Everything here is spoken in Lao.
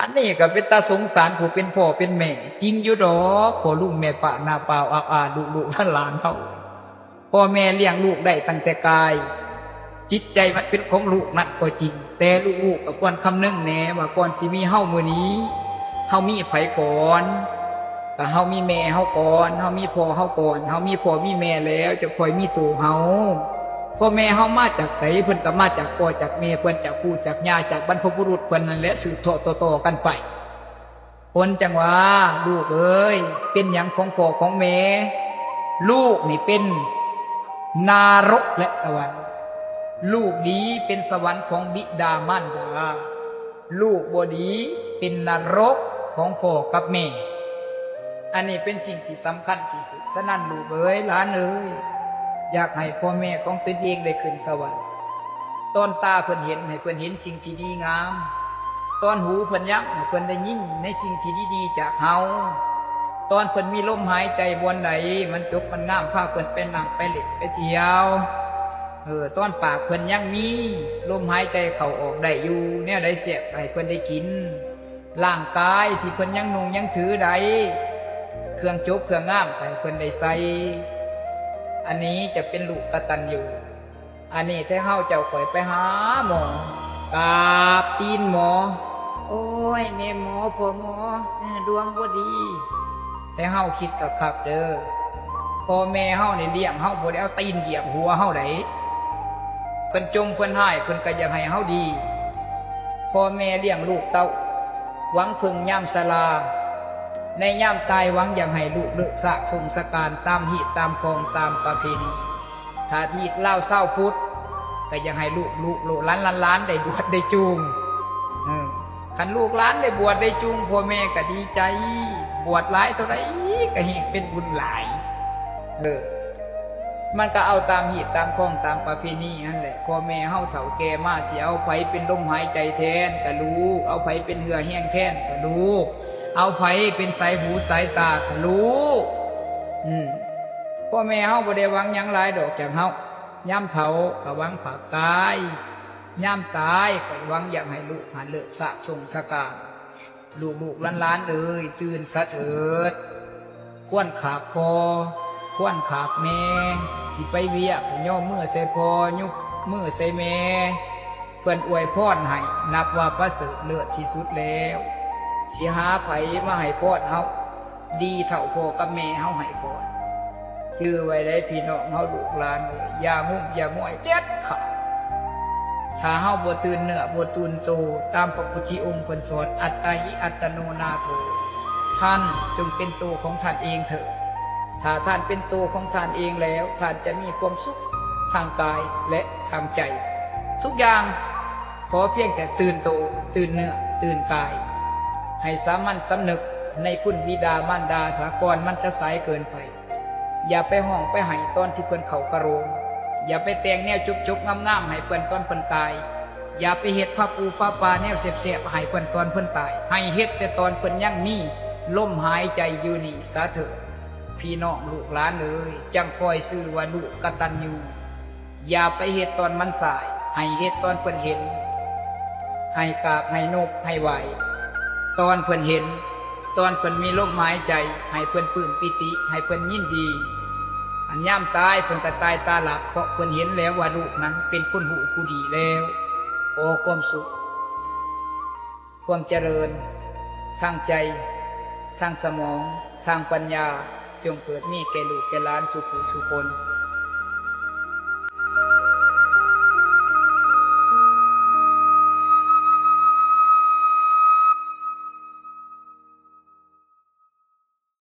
ອັນນີ້ກໍເປັນຕາສົງສານຜູ້ເປັນພໍ່ເປັນແມ່ຈິງຢູ່ດອກ ພໍ່ລຸງແມ່ປ້ານ້າປາວອາອາ ລູກໆຫຼານໆເຮົາ. ພໍ່ແມ່ລ້ຽງລູກໄດ້ຕັ້ງແຕ່ກາຍ ຈິດໃຈມັນເປັນຂອງລູກນັ້ນກໍຈິງ, ແຕ່ລູກໆກໍຄວນຄຳນຶງແດ່ວ່າ ກ່ອນຊິມີເຮົາມື້ນີ້ ເຮົາມີໃຜກ່ອນ? ກໍເຮົາມີແມ່ເຮົາກ່ອນ, ເຮົາມີພໍ່ເຮົາກ່ອນ, ເຮົາມີພໍ່ມີແມ່ແລ້ວ ຈັ່ງຄ່ອຍມີໂຕເຮົາ. ພໍ່ແມ່ເຮົາມາຈາກໃສ? ເພິ່ນກໍມາຈາກພໍ່ຈາກແມ່ເພິ່ນ, ຈາກປູ່ຈາກຍ່າ, ຈາກບັນພະບຸລຸດເພິ່ນນັ້ນແຫຼະ ສືບທອດຕໍ່ໆກັນໄປ. ເພິ່ນຈັ່ງວ່າ ລູກເອີຍ ເປັນຫຍັງຂອງພໍ່ຂອງແມ່? ລູກນີ້ເປັນນະລົກແລະສະຫວັນ. ລູກດີເປັນສະຫວັນຂອງບິດາມານດາ, ລູກບໍ່ດີເປັນນະລົກຂອງພໍ່ກັບແມ່. ອັນນີ້ເປັນສິ່ງທີ່ສຳຄັນທີ່ສຸດ. ສະນັ້ນ ລູກເອີຍ ຫຼານເອີຍ, ຢາກໃຫ້ພໍ່ແມ່ຂອງຕົນເອງໄດ້ຂຶ້ນສະຫວັນ. ຕອນຕາເພິ່ນເຫັນ ໃຫ້ເພິ່ນເຫັນສິ່ງທີ່ດີງາມ, ຕອນຫູເພິ່ນຍັງ ໃຫ້ເພິ່ນໄດ້ຍິນໃນສິ່ງທີ່ດີໆຈາກເຮົາ, ຕອນເພິ່ນມີລົມຫາຍໃຈບ່ອນໃດມັນຈົບມັນງາມ ພາເພິ່ນໄປນັ່ງໄປຫຼິ້ນໄປທ່ຽວ. ເອີ ຕອນປາກເພິ່ນຍັງມີລົມຫາຍໃຈເຂົ້າອອກໄດ້ຢູ່, ແນວໃດແຊບໃຫ້ເພິ່ນໄດ້ກິນ, ຮ່າງກາຍທີ່ເພິ່ນຍັງນຸ່ງຍັງຖືໄດ້, ເຄື່ອງຈົບເຄື່ອງງາມໃຫ້ເພິ່ນໄດ້ໃສ່. ອັນນີ້ຈະເປັນລູກກະຕັນຍູ. ອັນນີ້ແທ້ເຮົາເຈົ້າຂ້ອຍໄປຫາໝໍ, ກາບຕີນໝໍ. ໂອ້ຍ ແມ່ໝໍ ພໍ່ໝໍ ເອີ ດວງບໍ່ດີ. ແຕ່ເຮົາຄິດຄັກໆເດີ, ພໍ່ແມ່ເຮົານີ້ລ້ຽງເຮົາ ບໍ່ໄດ້ເອົາຕີນຢຽບຫົວເຮົາໃດ. ເພິ່ນຈົ່ງເພິ່ນຮ້າຍ ເພິ່ນກໍຢາກໃຫ້ເຮົາດີ. ພໍ່ແມ່ລ້ຽງລູກເຕົ້າ ຫວັງເພິ່ງຍາມຊະລາ, ໃນຍາມຕາຍຫວັງຢາກໃຫ້ລູກເລີກຊາກສົ່ງສະການຕາມຮີດຕາມຄອງຕາມປະເພນີ. ຖ້າຮີດລາວຊາວພຸດ ກໍຢາກໃຫ້ລູກ ລູກ ລູກຫຼານ ຫຼານ ຫຼານໄດ້ບວດໄດ້ຈູງ. ເອີ ຄັນລູກຫຼານໄດ້ບວດໄດ້ຈູງ ພໍ່ແມ່ກໍດີໃຈ, ບວດຫຼາຍເທົ່າໃດກໍແຮ່ງເປັນບຸນຫຼາຍ. ເອີ ມັນກໍເອົາຕາມຮີດຕາມຄອງຕາມປະເພນີຫັ້ນແຫຼະ. ພໍ່ແມ່ເຮົາເຖົ້າແກ່ມາ ຊິເອົາໃຜເປັນລົມຫາຍໃຈແທນກໍລູກ, ເອົາໃຜເປັນເຫື່ອແຮງແທນກໍລູກ, ເອົາໃຜເປັນສາຍຫູສາຍຕາກໍລູກ. ອືມ ພໍ່ແມ່ເຮົາບໍ່ໄດ້ຫວັງຫຍັງຫຼາຍດອກຈາກເຮົາ, ຍາມເຖົ້າກໍຫວັງພາກກາຍ, ຍາມຕາຍກໍຫວັງຢາກໃຫ້ລູກຫັ້ນເລີກຊາກສົ່ງສະການ. ລູກໆຫຼານໆເອີຍ ຕື່ນສະເຖີດ, ຄວນຂາບພໍ່ ຄວນຂາບແມ່, ຊິໄປວຽກກໍຍໍມືໃສ່ພໍ່ ຍົກມືໃສ່ແມ່. ເພິ່ນອວຍພອນໃຫ້ ນັບວ່າປະເສີດເລີດທີ່ສຸດແລ້ວ. ຊິຫາໃຜມາໃຫ້ພອນເຮົາ ດີເທົ່າພໍ່ກັບແມ່ເຮົາໃຫ້ພອນ? ຈື່ໄວ້ເດີພີ່ນ້ອງເຮົາ ລູກຫຼານເອີຍ, ຢ່າງຸ້ມຢ່າງວາຍເດັດຂາດ. ຖ້າເຮົາບໍ່ຕື່ນເນື້ອບໍ່ຕື່ນໂຕ ຕາມພະພຸດທະອົງເພິ່ນສອນ ອັດຕາຫິອັດຕະໂນນາໂຖ, ທ່ານຈົ່ງເປັນໂຕຂອງທ່ານເອງເຖີດ. ຖ້າທ່ານເປັນໂຕຂອງທ່ານເອງແລ້ວ ທ່ານຈະມີຄວາມສຸກທາງກາຍ ແລະ ທາງໃຈ. ທຸກຢ່າງ ຂໍພຽງແຕ່ຕື່ນໂຕ, ຕື່ນເນື້ອ, ຕື່ນກາຍ, ໃຫ້ສາມັນສຳນຶກໃນຄຸນບິດາມານດາສາກ່ອນ ມັນຈະສາຍເກີນໄປ. ຢ່າໄປຮ້ອງໄປໄຫ້ຕອນທີ່ເພິ່ນເຂົ້າກະໂລງ, ຢ່າໄປແຕ່ງແນວຈົບໆງາມໆໃຫ້ເພິ່ນຕອນເພິ່ນຕາຍ, ຢ່າໄປເຮັດພະປູພະປາແນວແຊບໆໃຫ້ເພິ່ນຕອນເພິ່ນຕາຍ, ໃຫ້ເຮັດແຕ່ຕອນເພິ່ນຍັງມີລົມຫາຍໃຈຢູ່ນີ້ສາເຖີດ. ພີ່ນ້ອງລູກຫຼານເອີຍ, ຈັ່ງຄ່ອຍຊື່ວ່າລູກກະຕັນຍູ. ຢ່າໄປເຮັດຕອນມັນສາຍ, ໃຫ້ເຮັດຕອນເພິ່ນເຫັນ, ໃຫ້ກາບ, ໃຫ້ນົບ, ໃຫ້ໄຫວ້ ຕອນເພິ່ນເຫັນ, ຕອນເພິ່ນມີລົມຫາຍໃຈ, ໃຫ້ເພິ່ນປຶ້ມປີຕິ, ໃຫ້ເພິ່ນຍິນດີ. ອັນຍາມຕາຍເພິ່ນກໍຕາຍຕາຫຼັບ, ເພາະເພິ່ນເຫັນແລ້ວວ່າລູກນັ້ນເປັນຄົນຮູ້ຜູ້ດີແລ້ວ. ຂໍຄວາມສຸກ, ຄວາມຈະເລີນ ທາງໃຈ, ທາງສະໝອງ, ທາງປັນຍາ ຈົ່ງເກີດມີແກ່ລູກແກ່ຫຼານສູ່ຜູ້ສູ່ຄົນ.